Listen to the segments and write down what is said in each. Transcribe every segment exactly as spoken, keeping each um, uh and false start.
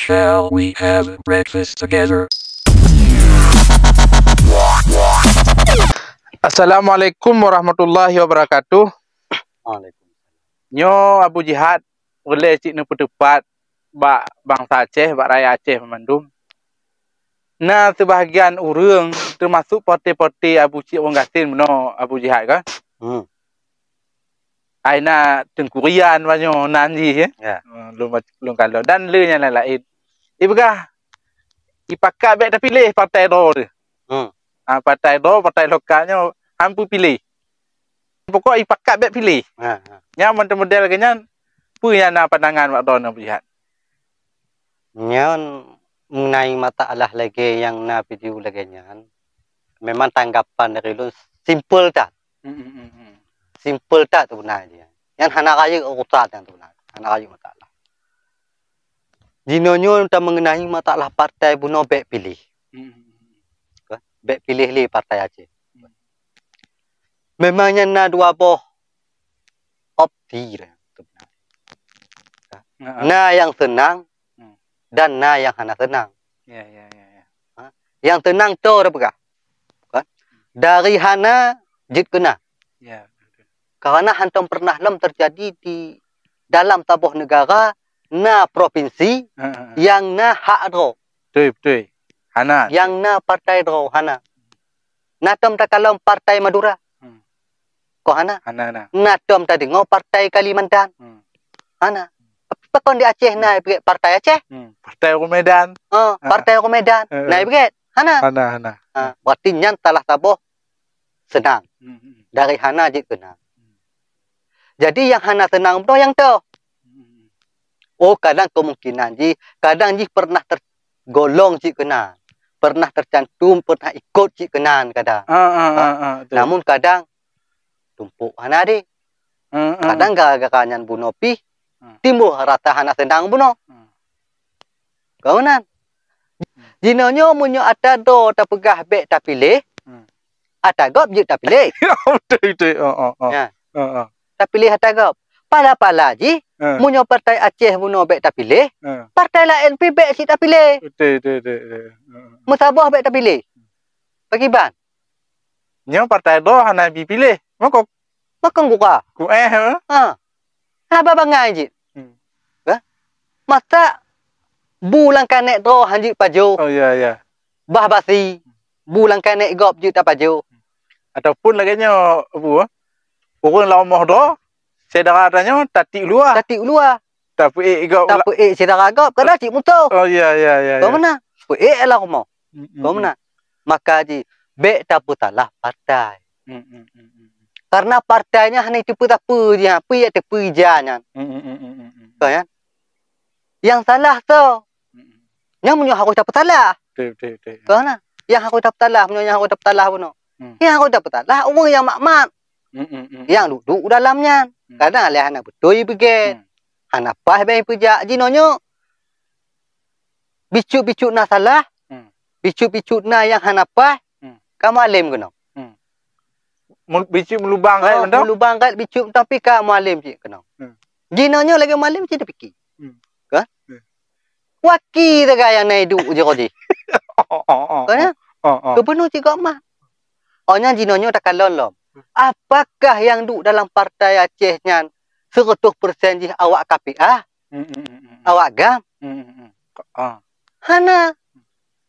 Shall we have breakfast together? Assalamualaikum warahmatullahi wabarakatuh. Waalaikumsalam. Nyoe Abu Jihad, ulée cit neupeuteupat bak bansa Aceh, bak rakyat Aceh meumandum. Na seubahagian ureuëng, teumasuk pote-pote Abu Cik Wong Gasien bunoe Abu Jihad kan? Hmm. Ai na Teungku Rian banyoe nan jih, eh? Ya. Hmm, lôn, lôn kalon. Dan le nyang laén-laén. Ipeugah, ipakat bék tapiléh partai droe teuh. Hmm. Ah, partai droe, partai lokal nyoe han peupiléh. Pokok ipakat bék piléh. Ha, ha. Nyan model-model lagée nyan, peue nyang na pandangan bak droeneuh Abu Jihad? Nyan meunai masalah lagée nyang na video lagée nyan, memang tanggapan dari ulôn simpel that. Hmm, hmm, hmm, hmm. Simpel that sebenarnya. Nyan hana rayeuk urusan nyan sebenarnya. Hana rayeuk masalah. Jinoenyoe ta meungenai masalah partai bunoe bék piléh. Hmm, hmm, hmm. Bék piléh lé partai Aceh. Hmm. Memang nyan na dua boh opsi dah sebenarnya. Heeh. Na nyang seunang, hmm, dan na nyang hana seunang. Ya, ya, ya, ya. Ha? Nyang seunang to dah peugah. Kan? Dari hana jeuet keu na. Ya, betul. Karena hantom pernah lom terjadi di dalam saboh negara na provinsi, heeh, heeh, nyang na hak droe. Betul, betul. Hana. Nyang na partai droe, hana. Na tom takalon partai Madura? Hmm. Kon hana? Hana, hana. Na tom tadeungoe partai Kalimantan? Hmm. Hana. Tapi pakon di Aceh na ipeugét partai Aceh? Hmm. Partai ureuëng Medan. Oh, ha, partai ureuëng Medan. Eh, eh. Na ipeugét? Hana. Hana, hana. Ha, berarti nyan salah saboh seunang. Hmm, hmm. Dari hana jeuet keu na. Hmm. Jadi nyang hana seunang bunoe nyang toh. Hmm. Oh, kadang kemungkinan jih, kadang jih pernah tergolong cit keunan, pernah tercantum, pernah ikot cit keunan kadang. Ah, ah, ah, ah, betul. Namun kadang tumpok hana deh. Ah, ah. Kadang gara-gara nyan bunoe pih, ah, timbul rasa hana seunang bunoe. Ah. Keunan. Hmm. Jinoenyoe meunyoe ata droe tapeugah bék tapiléh, hmm, ata gob jeuet tapiléh. Beutôi, beutôi. Oh, oh, oh. Ya. Oh, oh. Tapiléh ata gob. Pala-pala jih, eh, meunyoe partai Aceh bunoe bék tapiléh, eh, partai laén pih bék cit tapiléh. Beutôi, beutôi, beutôi, beutôi. Heeh. Meusaboh bék tapiléh. Pakriban? Nyoe partai droe hana jipiléh. Mako. Mako gura. Ku éh, eh? Ha. Haba bangai jih. Hmm. Hah? Masa bu lam kanét droe han jeuet pajoh? Oh, ya, ya. Bah basi, bu lam kanét gob jeuet tapajoh. Ataupun lagée nyoe, Abu, eh? Ureuëng lam rumoh droe, syedara tanyoe tatiek u luwa. Tatiek u luwa. Tapeuék gob la- Tapeuék syedara gob, kadang cit musoh. Oh, ya, ya, ya, ya. Kon meunan. Peuék lam rumoh. Mm, mm, kon meunan. Maka jih, bék tapeusalah partai. Mm, mm, mm, mm. Karena partai nyan hana teupeu-teupeu jih, peue nyang teupeu ija nyan. Mm, mm, mm, mm, mm, mm. Kon nyan? Nyang salah soe? Mm, mm. Nyan meunyoe harôh tapeusalah. Beutôi, beutôi, beutôi. Kon na? Nyang harôh tapeusalah, meunyoe nyang harôh tapeusalah bunoe. Hmm. Nyang harôh tapeusalah ureuëng nyang mat-mat. Hmm, hmm, hmm, hmm. Nyang duek-duek u dalam nyan. Hmm. Kadang lé hana beutôi beugét. Hmm. Hana paih bék peujak jinoenyoe. Bicut-bicut na salah. Hmm. Bicut-bicut na nyang hana paih. Hmm. Ka mualém keunoe. Hmm. Mul-, bicut meulubang gét mantong? Oh, meulubang gét bicut mantong pih ka mualém cit keunoe. Hmm. Jinoenyoe lagée mualém cit tapiké. Hmm. Kan? Hmm. Waki sagai nyang na iduek jaroe jih. Oh, oh, oh, oh. Kan, ya? Oh, oh. Gubunur cit gob mah. Oh, nyan jinoenyoe takalon lom. Hmm. Apakah nyang duek dalam partai Aceh nyan seratus persen jih awak K P A? Hmm, hmm, hmm, hmm, hmm. Awak GAM? Hmm, hmm, hmm. Ah. Hana.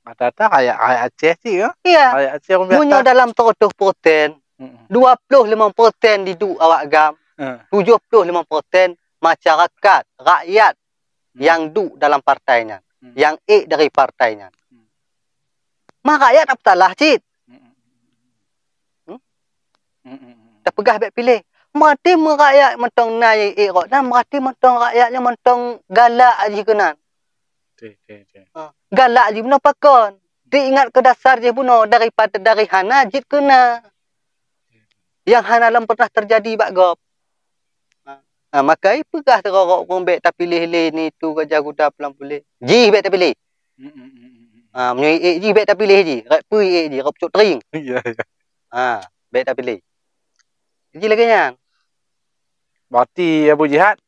Rata-rata rakyat, rakyat Aceh cit, ya? Iya. Rakyat Aceh ureuëng biasa. Meunyoe dalam seratus persen, mm-mm, dua puluh lima persen diduek awak GAM, eh, tujoh puluh lima persen masyarakat, rakyat, mm, nyang duek dalam partai nyan, mm, nyang ék dari partai nyan. Mm. Ma rakyat tapeusalah cit. Mm-mm. Hmm? Mm-mm. Tapeugah bék piléh. Meurati meurakyat mantong na ék rot nyan, meurati mantong rakyat nyan mantong galak jih keunan. Beutôi, beutôi, beutôi. Ha, galak jih bunoe pakon. Teuingat keu dasar jih bunoe daripada dari hana jeuet keu na. Nyang hana lom pernah teujadi bak gob. Ha, ha, maka ipeugah teurok ureuëng bék tapiléh lé ni tu gajah guda pulang puléh. Jih bék tapiléh. Hmm, hmm, hmm, hmm, hmm. Ha, meunyoe ék jih bék tapiléh jih. Rot peue ék jih, rot pucok tring. Iya, iya. Ha, bék tapiléh. Jih lagée nyan. Berarti Abu Jihad,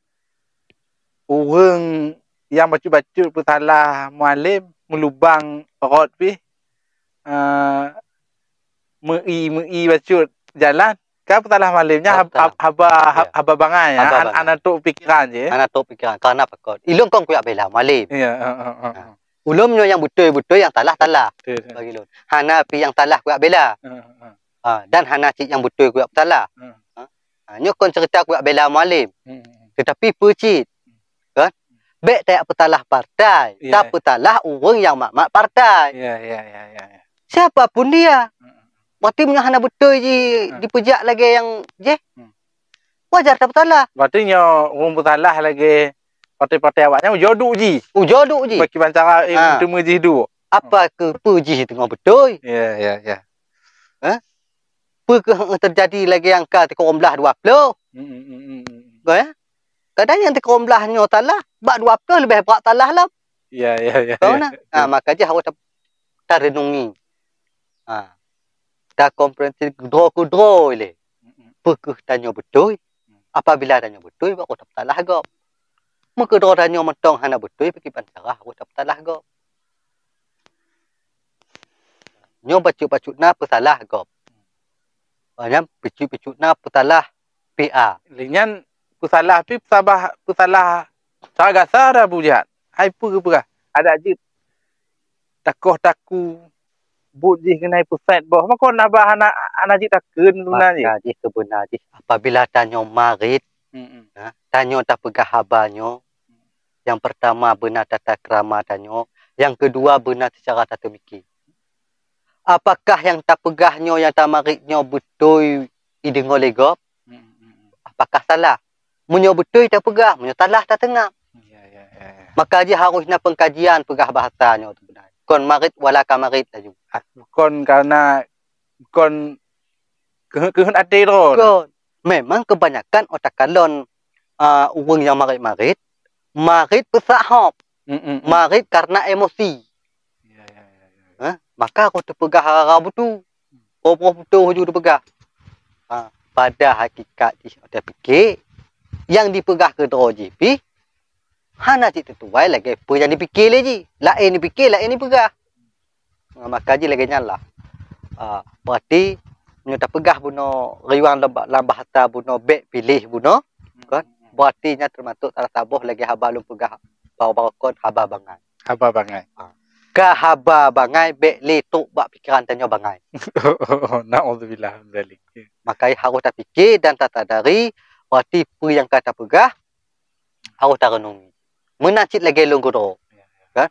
ureuëng nyang bacut-bacut peusalah mualem, meulubang rot pih, eh, meu-i-meu-i bacut jalan, ka peusalah mualem nyan. Oh, hab-, salah. Hab-, haba, hab-, Ya. haba bangai, Haba ha, an-, bangai. Hana trok pikeran jih. Hana trok pikeran. Karena pakon? Ilôn kon kuyak bela mualem. Ya, ha, ha, ha. Ha. Ulôn meunyoe nyang beutôi-beutôi, nyang salah, salah. Betul, betul. Bagi lôn. Hana pih nyang salah kuyak bela. Ha, ha, ha. Ha, dan hana cit nyang beutôi kuyak peusalah. Ha. Ha. Ha, nyoe kon cerita kuyak bela mualem. Hmm, hmm, hmm. Tetapi peue cit? Kan? Bèk tajak peusalah partai, Ya. tapeusalah ureueng nyang mat-mat partai. Ya, ya, ya, ya, ya. Siapa pun dia. Hmm, hmm. Berarti meunyoe hana beutôi ji-, Hmm. dipeujak lagèe nyang jih, Hmm. wajar tapeusalah. Berarti nyoe ureueng peusalah lagèe partai-partai awak nyan ujoe duek ji. Ujoe duek ji. Bagi bancara, eh, Ha. teuma jih duek. Apa keupeue jih teungoh beutôi? Ya, ya, ya. Ha? Peue keuh teujadi lagèe nyang ka sikureueng blaih dua ploh? Hmm, hmm, hmm, hmm, hmm. Kan, ya? Kadang nyang sikureueng blaih nyoe salah, bak dua ploh leubeh brat salah lom. Ya, ya, ya, Tahu ya. na? Ha, maka jih harôh ta-, tareunungi. Ha. Takomprehensif keudroe-keudroe ilèe. Hmm, hmm. Peue keuh tanyoe beutôi? Hmm. Apabila tanyoe beutôi, baru tapeusalah gob. Meukeudroe tanyoe mantong hana beutôi, pakriban cara harôh tapeusalah gob. Nyoe bacut-bacut na peusalah gob. Nyan picut-picut na peusalah P A. Lé nyan peusalah pih peusalah, peusalah cara gasa dah Abu Jihad. Hai peue geupeugah? Adak jeuet takoh taku buet jih keunan peuset boh. Maka na bah hana, hana jeuet takheun seubeunar jih. Maka jih seubeunar jih apabila tanyoe marit, Mm-mm. ha, tanyoe tapeugah haba nyoe, nyang peurtama beuna tata krama tanyoe, nyang keudua beuna seucara tateumiki. Apakah nyang tapeugah nyoe, nyang tamarit nyoe beutôi ideungoe lé gob? Mm-mm. Apakah salah? Meunyoe beutôi tapeugah, meunyoe salah tateungap. Ya, ya, ya, ya. Maka jih harôh na peungkajian peugah bahasa nyoe seubeunar. Kon marit wala ka marit laju. Ah, kon karena, kon keuheut-keuheut até droe. Kon. Memang kebanyakan ôh takalon, ah, ureueng nyang marit-marit, marit peusak hop. Mm, mm, mm. Marit karena emosi. Ya, ya, ya, ya. Ha? Maka kau teupeugah hara-hara butu. Poh-poh butu laju teupeugah. Ha, pada hakikat jih, ôh tapike, nyang dipeugah keudroe jih pih hana cit teutuai lagèe peue nyang dipike lé jih. Laén dipike, laén dipeugah. Ha, maka jih lagèe nyan lah. Ha, berarti meunyoe tapeugah bunoe riwang lam, lam bahasa bunoe bèk piléh bunoe, kan? Berarti nyan teumasok salah saboh lagèe haba lôn peugah baroe-baroe kon haba bangai. Haba bangai. Ha. Ka haba bangai bèk lé trok bak pikeran tanyoe bangai. Naudzubillah min dzalik. Maka harôh tapike dan tasadari, berarti peue nyang ka tapeugah harôh tareunungi. Meunan cit lagèe lôn keudroe. Ya, ya. Kan?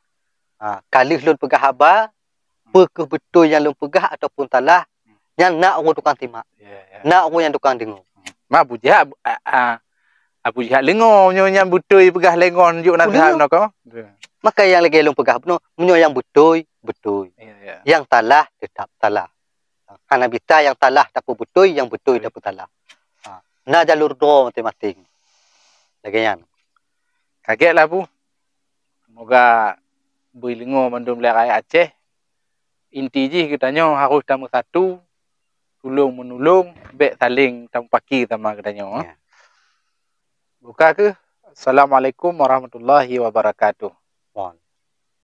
Ha, ka lheueh lôn peugah haba, peue keuh beutôi nyang lôn peugah ataupun salah, nyan na ureueng tukang simak. Ya, ya. Na ureueng nyang tukang deungoe. Ma Abu Jihad, Abu, a, a, Abu Jihad leungoe, meunyoe nyang beutôi peugah leungoe, jok naseuhat bunoe ko. Maka nyang lagèe lôn peugah bunoe, meunyoe nyang beutôi, beutôi. Ya, ya. Nyang salah, teutap salah. Hana bisa nyang salah tapeubeutôi, nyang beutôi tapeusalah. Ha, na jalur droe maséng-maséng. Lagèe nyan. Ka gèt lah, Bu. Semoga beudeungoe mandum lé rakyat Aceh. Inti jih geutanyoe harôh tameusatu, tulông meunulông, bèk saléng tamupaki sama geutanyoe. Ya. Buka keuh. Assalamualaikum warahmatullahi wabarakatuh. Waalaikumsalam.